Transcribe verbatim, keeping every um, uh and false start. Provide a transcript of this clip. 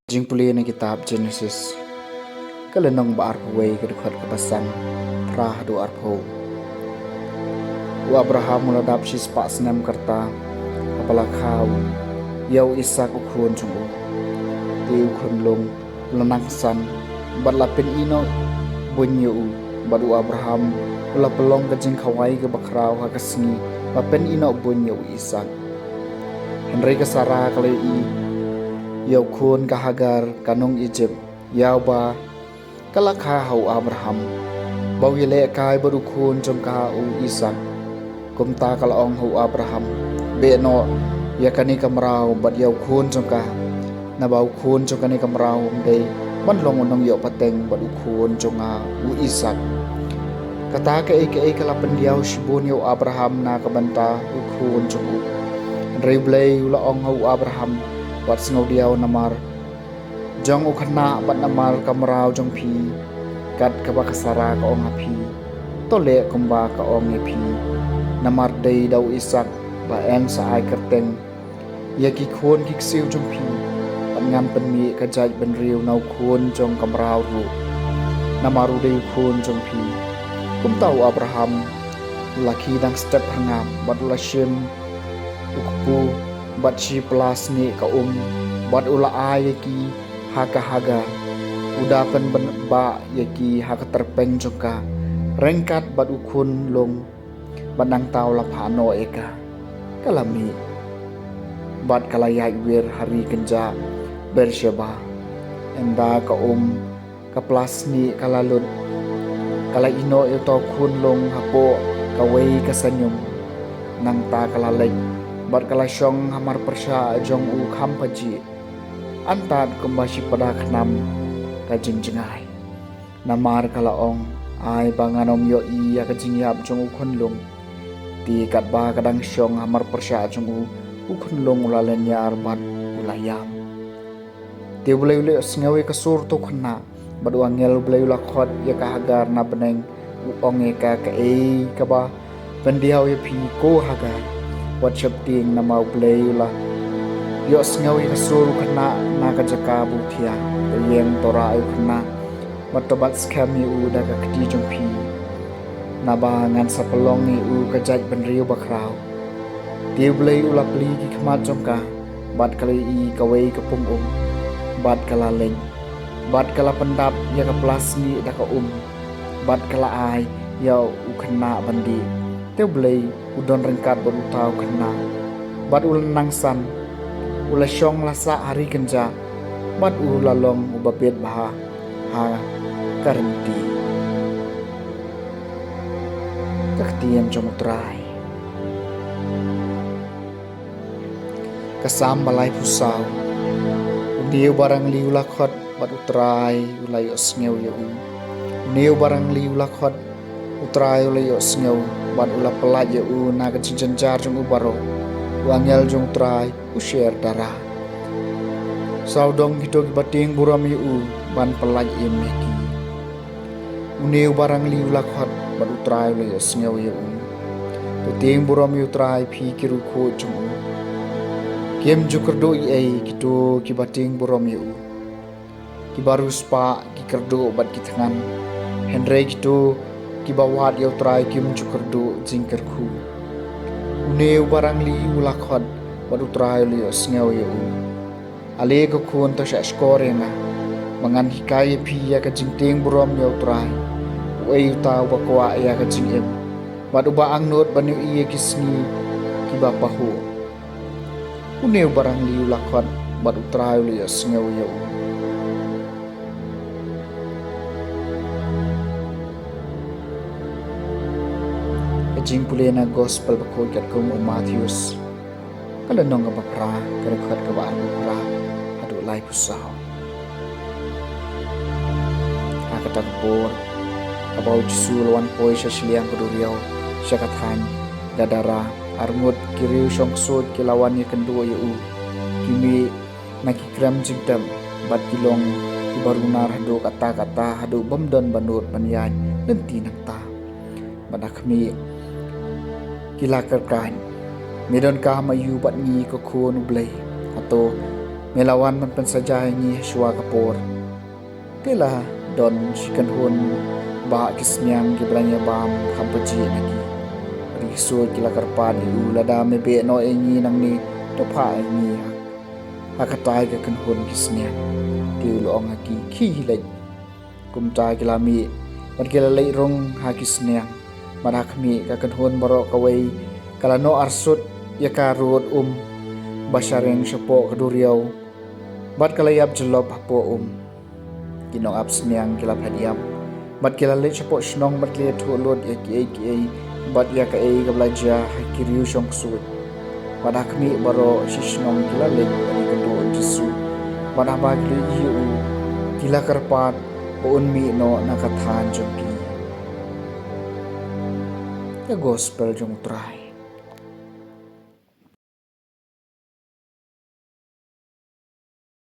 Jingpule na kitab Genesis, ka lynnong ba arphew wei, ka dkhot kaba san phra haduh arphew. U Abraham u la dap shispah snem ka rta haba la kha u ïa u Isaak u khun jong u. Te u khunlung u la nang san bad la pynïehnoh buiñ ïa u, bad u Abraham u la pynlong ka jingkhawai kaba khraw ha ka sngi ba pynïehnoh buiñ ïa u Isaak. Hynrei ka Sara ka la ïohi ïa u khun ka Hagar ka nong Ijipt, ïa uba ka la kha ha u Abraham, ba u ïalehkai bad u khun jong ka u Isaak. Kumta ka la ong ha u Abraham, beh noh ïa kane ka mraw bad ïa u khun jong ka, naba u khun jong kane ka mraw um dei ban long u nongïoh pateng bad u khun jong nga u Isaak. Kata kaei kaei ka la pyndiaw shibun ïa u Abraham na ka bynta u khun jong u. Hynrei U Blei u la ong ha u Abraham, wat sngewdiaw namar jong u khynnah bad namar ka mraw jong phi, kat kaba ka Sara ka ong ha phi, to leh kumba ka ong ïa phi. Namar dei da u Isaak ba yn sa ai kyrteng ïa ki khun ki ksiew jong phi, bad ngan pynmih ka jaid bynriew na u khun jong ka mraw ruh, namar u dei u khun jong phi. Kumta u Abraham u la khie dang step phyrngab bad u la shim u kpu bad shi pla snieh ka um, bad u la ai ïa ki ha ka Hagar, u da pynbah ïa ki ha ka tyrpeng jong ka, ryngkat bad u khunlung, bad nangta u la phah noh ïa ka. Ka la mih bad ka la ïaid wir ha ri kynjah Beersheba. Ynda ka um ka pla snieh ka la lut, ka la ïehnoh ïa uta u khunlung hapoh kawei ka saiñum. Nangta ka la leit bad ka la shong ha mar pyrshah jong u kham pajih, antad kumba shi pada khnam ka jingjngai. Namar ka la ong, ai ba ngan ym ïohi ïa ka jingïap jong u khunlung. Te katba ka dang shong ha mar pyrshah jong u, u khunlung u la lynñiar bad u la ïam. Te U Blei u la ïohsngew ïa ka sur uta u khynnah, bad u angel U Blei u la khot ïa ka Hagar na bneng, u ong ïa ka, kaei kaba pyndiaw ïa phi ko Hagar, wat sheptieng, namar U Blei u la ïohsngew ïa ka sur u khynnah na ka jaka ba u thiah. Te ïeng, to rah ïa u khynnah, bad to bat skhem ïa u da ka kti jong phi, naba ngan sa pynlong ïa u ka jaid bynriew bakhraw. Te U Blei u la plie ki khmat jong ka, bad ka la ïohi kawei ka pung um, bad ka la leit, bad ka la pyndap ïa ka pla snieh da ka um, bad ka la ai ïa u khynnah ban dih. Te U Blei u don ryngkat bad uta u khynnah, bad u la nang san, u la shong la sah ha ri kynjah, bad u la long uba bieit bha ha ka rynti. Ka ktien jong U Trai. Ka Salm ba laiphew saw. Une uba rangli u la khot, bad U Trai u la ïohsngew ïa u. Une uba rangli u la khot, U Trai u la ïohsngew, bad u la pyllait ïa u na ka jingjynjar jong u baroh. U angel jong U Trai u sher dara. Sawdong kito kiba tieng burom ïa u ban pyllait im ïa ki. Une uba rangli u la khot, bad U Trai u la ïohsngew ïa u. To tieng burom ïa U Trai, phi ki riewkhuid jong u. Kim ju kyrduh ei ei kito kiba tieng burom ïa u. Kiba riewspah ki kyrduh bad ki thngan, hynrei kito kiba wad ïa U Trai kim ju kyrduh jingkyrkhu. Une uba rangli u la khot, bad U Trai u la ïohsngew ïa u. Ale ko khun, to shahshkor ïa nga, ba ngan hikai ïa phi ïa ka jingtieng burom ïa U Trai, uei uta uba kwah ïa ka jingim, bad uba angnud ban ïohi ïa ki sngi kiba pahuh. Une u barangli u la khot, bad U Trai u la ïohsngew ïa u. Ka jingpule na Gospel bakhuid katkum u Mathaios, ka lynnong kaba phra, ka dkhot kaba arphew phra haduh laiphew saw. Ha kata ka por, haba U Jisu u la wan poi sha shiliang ka duriaw, sha ka thaiñ Gadara, arngut ki riewshongksuid ki la wan ïakynduh ïa u. Ki mih na ki krem jingtep, bad ki long kiba runar haduh katta katta, haduh bym don ba nud ban ïaid lynti nangta. Bad ha khmih, ki la kyrkhu, "Me don ka ha ma ïew bad ngi, ko Khun U Blei? Hato me la wan ban pynsaja ïa ngi ha shuwa ka por? Te la don shi kynhun bah ki sniang kiba dang ïabam kham pajih na ki." Bad ki ksuid ki la kyrpad ïa u, "Lada me beh noh ïa ngi nangne, to phah ïa ngi ha, ha katai ka kynhun ki sniang." Te u la ong ha ki, "Khie leit." Kumta ki la mih, bad ki la leit rung ha ki sniang. Bad ha khmih, ka kynhun baroh kawei ka la noh arsut ïa ka rud um ba sha reng shapoh ka duriaw, bad ka la ïap jyllop hapoh um. Ki nongap sniang ki la phet ïap, bad ki la leit shapoh shnong, bad ki la ïathuh lut ïa kiei kiei bad ïa kaei kaba la jia ha ki riewshongksuid. Bad ha khmih, baroh shi shnong ki la leit ban ïakynduh ïa U Jisu. Bad haba ki la ïohi ïa u, ki la kyrpad ba un mih noh na ka thaiñ jong ki. Ka Gospel jong U Trai.